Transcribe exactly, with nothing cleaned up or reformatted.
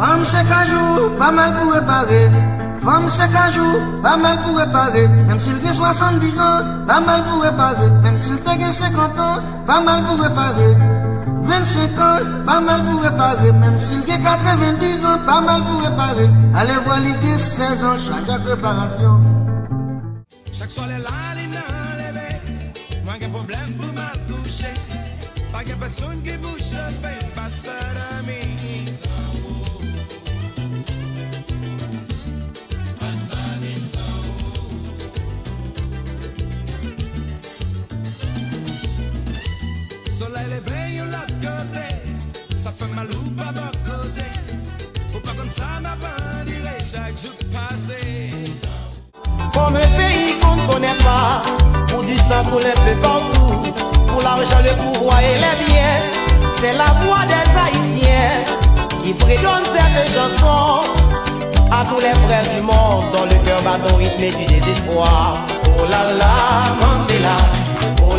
Fanm se kajou, pa mal pou repare. Fanm se kajou, pa mal pou repare. Menm si l gen swasanndiz an, pa mal pou repare. Menm si l te gen senkant an, pa mal pou repare. Vennsenk an, pa mal pou repare. Menm si l gen katrevendiz an, pa mal pou repare. Alevwa li gen sèz an, chak ak reparasyon. Chak swa lè lalin nan leve, mwen gen pwoblèm pou m al kouche. Pa gen pèsonn ki pou chofe m, pa t sa dòmi. Solèy leve yon lòt kote, sa fè mal ou pa bò kote. Ou pa konn sa m ap andire chak jou k pase. Comme un pays qu'on ne connaît pas, pour du sang, pour les peuples partout, pour l'argent, le pouvoir et les biens. C'est la voix des Haïtiens qui fredonne cette chanson à tous les frères du monde dont le cœur bat au rythme du désespoir. Oh là là, Mandela, oh